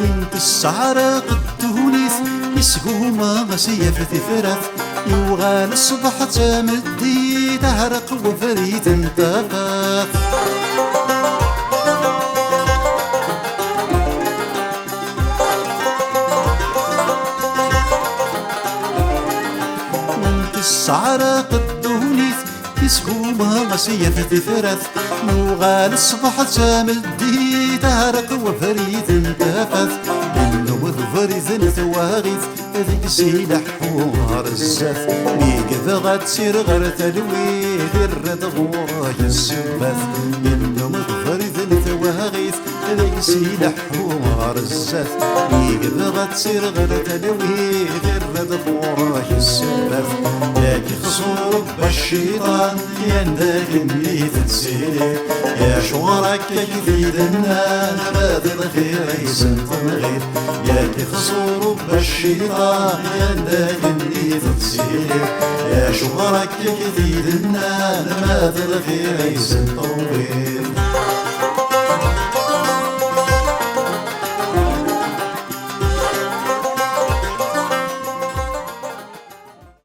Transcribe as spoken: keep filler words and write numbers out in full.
Win tesseɛraq ddunit, yesguma as-yaf tifrat, yuɣal ṣṣbeḥ d tameddit, teɛreq webrid n tafat. Win tesseɛraq ddunit, yesguma as-yaf tifrat, nuɣal ṣṣbeḥ d tameddit, teɛreq webrid n tafat. Yennum d ubrid n twaɣit, deg-s ileḥḥu ɣer zdat, mi yebɣa ad tt-irr ɣer talwit, irra-d ɣur-k ssebbat. Yennum d ubrid n twaɣit, deg-s ileḥḥu ɣer zdat, mi yebɣa ad tt-irr ɣer talwit, irra-d ɣur-k ssebbat. Yak ixṣu Rebbi cciṭan, yanda akken i tettili. Acuɣer akka i k-t-id-nnan, ma d lxir i sen-tenɣiḍ? Yak ixṣu Rebbi cciṭan, yanda akken i tettili. Acuɣer akka i k-t-id-nnan, ma d lxir i sen-tenɣiḍ?